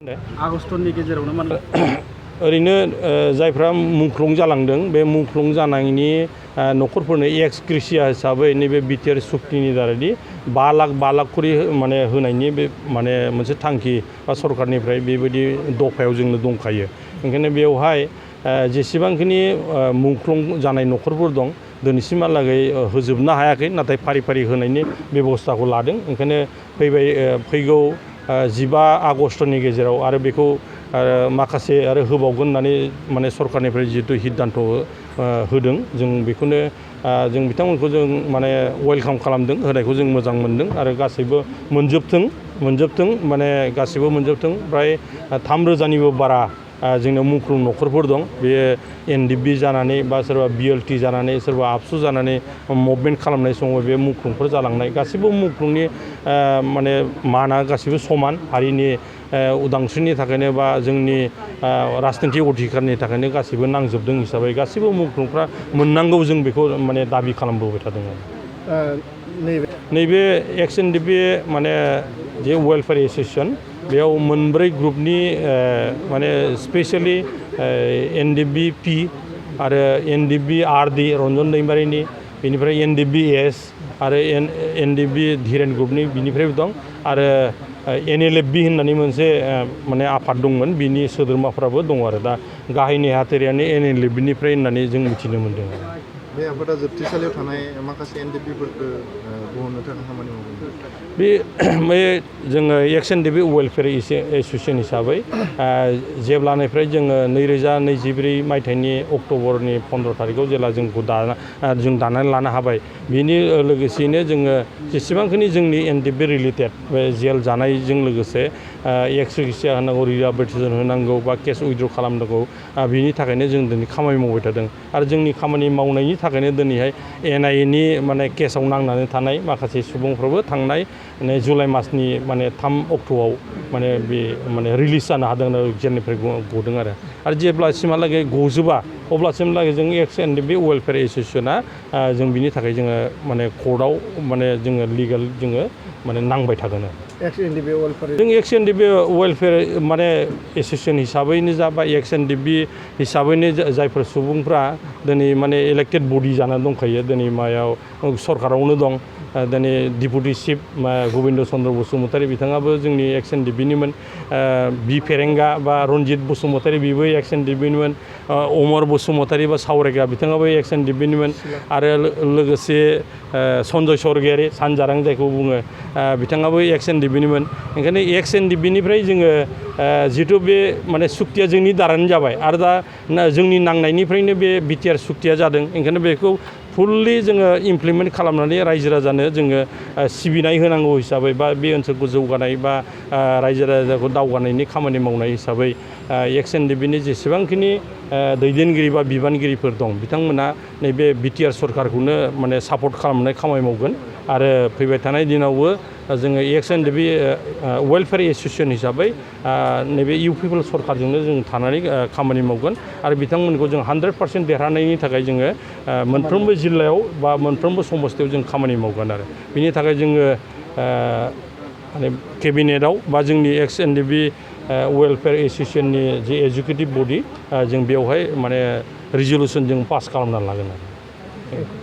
आगस्टनि गेजेरावनो माने ओरैनो जायफ्रा मुंख्लं जालांदों बे मुंख्लं जानायनि न'खरफोरनो एक्स ग्रेसिया हिसाबै नैबे बिटिआर सुक्तिनि दारैदि 5 लाख करि माने होनायनि बे माने मोनसे थांखि बा सरकारनिफ्राय बेबायदि दफायाव जोंनो दंखायो। ओंखायनो बेवहाय जेसेबांखिनि मुंख्लं जानाय न'खरफोर दं दिनैसिमहालागै होजोबनो हायाखै, नाथाय फारि फारि होनायनि बेबस्थाखौ लादों। ओंखायनो फैगौ 15 आगस्टनि गेजेराव आरो बेखौ माखासे आरो होबावगोन होननानै माने सरकारनिफ्राय जिहेतु सिद्धान्त होदों, जों बेखौनो जों बिथांमोनखौ जों माने वेलकाम खालामदों, होनायखौ जों मोजां मोनदों आरो गासैबो मोनजोबथों माने गासैबो मोनजोबथों। फ्राय 3,000निबो बारा जोंनाव मुंख्लं न'खरफोर दं। बेयो NDFB जानानै बा सोरबा BLT जानानै सोरबा आबसु जानानै मुभमेन्ट खालामनाय समाव बे मुंख्लंफोर जालांनाय गासैबो मुंख्लंनि माने माना गासैबो समान हारिनि उदांस्रिनि थाखायनो बा जोंनि राजनितिक अधिकारनि थाखायनो गासैबो नांजोबदों हिसाबै गासैबो मुंख्लंफ्रा मोननांगौ, जों बेखौ माने दाबि खालामबोबाय थादों। नैबे एक्स NDFB माने जे वेलफेयार एसोसिएशन बेयाव 4 ग्रुपनि माने स्पेशली NDFB P आरो NDFB RD रन्जन दैमारिनि, बेनिफ्राय NDFB S आरो NDFB धीरेन ग्रुपनि बिनिफ्रायबो दं आरो NLFB होननानै मोनसे माने आफाद दंमोन, बिनि सोद्रोमाफ्राबो दङ आरो दा गाहाय नेहाथारियानो NLFBनिफ्राय होननानै जों मिथिनो मोन्दों। बे आफादा जोबथेसालियाव थानाय माखासे NDFBफोरखौ बहननो थाखाय खामानि मावदों। बे जोङो एक्स NDFB वेलफेयार एसोसिएशन हिसाबै जेब्लानिफ्राय जोङो 2024 मायथाइनि अक्ट'बरनि 15 थारिखआव जेब्ला जों दानानै लानो हाबाय, बिनि लोगोसेयैनो जोङो जेसेबांखिनि जोंनि NDFB रिलेटेड बे जेल जानायजों लोगोसे एक्स ग्रेसिया होनांगौ, रिहेबिलिटेसन होनांगौ बा केस उइथड्र खालामनांगौ, बिनि थाखायनो जों दिनै खामानि मावबाय थादों। आरो जोंनि खामानि मावनायनि थाखायनो दिनैहाय NIAनि माने केसाव नांनानै थानाय माखासे सुबुंफ्राबो थांनाय जुलाइ मासनि माने 3 अक्ट'आव माने बे माने रिलिज जानो हादों आरो जेलनिफ्राय गदों आरो जेब्लासिमहालागै गजोबा अब्लासिमहालागै जों एक्स NDFB वेलफेयार एसोसिएशना जों बिनि थाखाय जोङो माने कर्टआव माने जोङो लिगेल जोङो माने नांबाय थागोन। जों एक्स NDFB वेलफेयार माने एसोसिएशन हिसाबैनो जा बा एक्स NDFB हिसाबैनो जायफोर सुबुंफ्रा दिनै माने इलेक्टेड बडि जानानै दंखायो, दिनै मायाव सरकारावनो दं। दिनै डिपुटि चिफ गबिन्द चन्द्र बसुमतारी बिथाङाबो जोंनि एक्स NDFBनिमोन, बि फेरेंगा बा रन्जित बसुमतारी बिबो एक्स NDFBनिमोन, अमर बसुमतारी बा सावरायग्रा बिथाङाबो एक्स NDFBनिमोन आरो लोगोसे सन्जय सरगियारि सानजारां जायखौ बुङो बिथाङाबो एक्स NDFBनिमोन। ओंखायनो एक्स NDFBनिफ्राय जोङो जिहेतु बे माने सुक्तिया जोंनि दारानो जाबाय आरो दा जोंनि नांनायनिफ्रायनो बे बिटिआर सुक्तिया जादों। ओंखायनो बेखौ फुल्लि जोङो इमप्लिमेन्ट खालामनानै रायजो राजानो जोङो सिबिनाय होनांगौ हिसाबै बा बे ओनसोलखौ जौगानाय बा रायजो राजाखौ दावगानायनि खामानि मावनाय हिसाबै एक्स NDFBनि जेसेबांखिनि दैदेनगिरि बा बिबानगिरिफोर दं बिथांमोना नैबे बिटिआर सरकारखौनो माने सापर्ट खालामनाय खामानि मावगोन आरो फैबाय थानाय दिनावबो जोङो एक्स NDFB वेलफेयार एसोसिएशन हिसाबै नैबे UPP सरकारजोंनो जों थानानै खामानि मावगोन आरो बिथांमोनखौ जों 100% देरहानायनि थाखाय जोङो मोनफ्रोमबो जिल्लायाव बा मोनफ्रोमबो समस्थियाव जों खामानि मावगोन आरो बिनि थाखाय जोङो माने केबिनेटआव बा जोंनि एक्स NDFB वेलफेयार एसोसिएशननि जे एजुकेटिभ बडि जों बेवहाय माने रिजलिउसन जों पास खालामना लागोन आरो।